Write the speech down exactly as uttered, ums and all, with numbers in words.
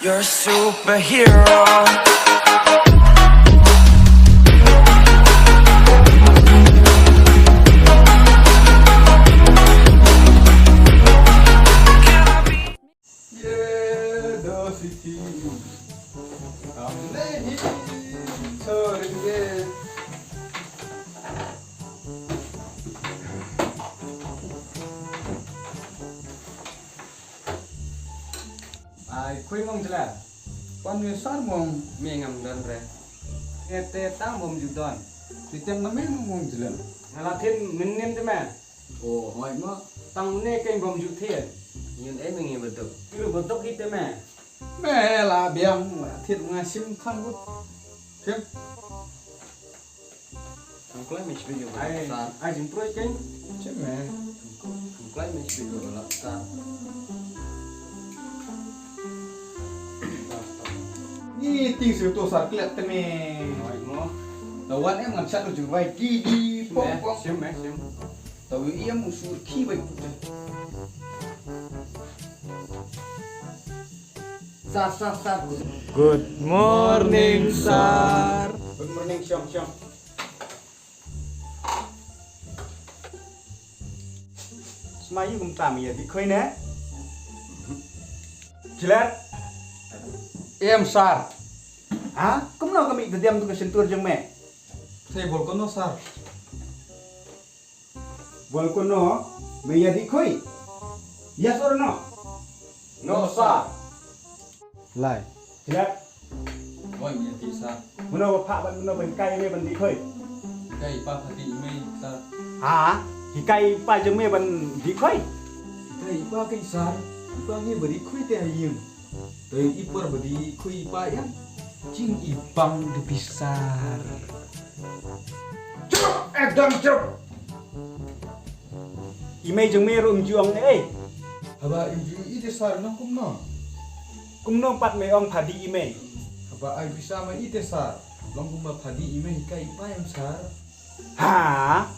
You're a superhero. Ai, khui mong jela. Pan ngi sar mong. Me ngam don re. Ngi te tang bom ju don. Ti tang na me mong jela. Nga la thin min nim te me. O, hoi ma. Tang ne keng bom ju thien. Ngi e me ngi bedok. Kiru bedok hi te me. Me la biang la thin nga sim khang gut. Sim. Ang klai me shibit yo ba ai, sa. Ai jingproi keng. Chem me. Ang klai me shibit yo ba sa. Ni ting shu to sar klet te me. Ai mo. Tawan em ngan chat ju bai ki di pom pom. Sim me, sim. Tawi em usur ki bai pute. Sar, sar, sar. Good morning, sir. Good morning, Shong, Shong. Smai yu kum tam ya di khoi ne. Jilat. Em, sir. Ha? Kumno ka mih da diam tu ka sentur jong me? Thei bol kono, sir. Bol kono, me ya di khoi. Yes or no? No, sir. Lai. Jilat. Oi, me ya di, sir. Mano ba phah ban mano ban kai me ban di khoi. Kai pa phah di me, sir. Ha? Ki kai pa jong me ban di khoi. Kai pa kai, sir. Pa ngi ba di khoi te ayim. Te i por ba di khoi i pa ïa. Jing i bang de bisar. Chup, ekdom chup. I mei jong me ruh im ju ong ne ei. Haba im ju i te sar nong kumno. Kumno pat me ong phah di i mei. Haba ai bisa ma i te sar. Long kumba phah di i mei ka i pa em sar. Ha?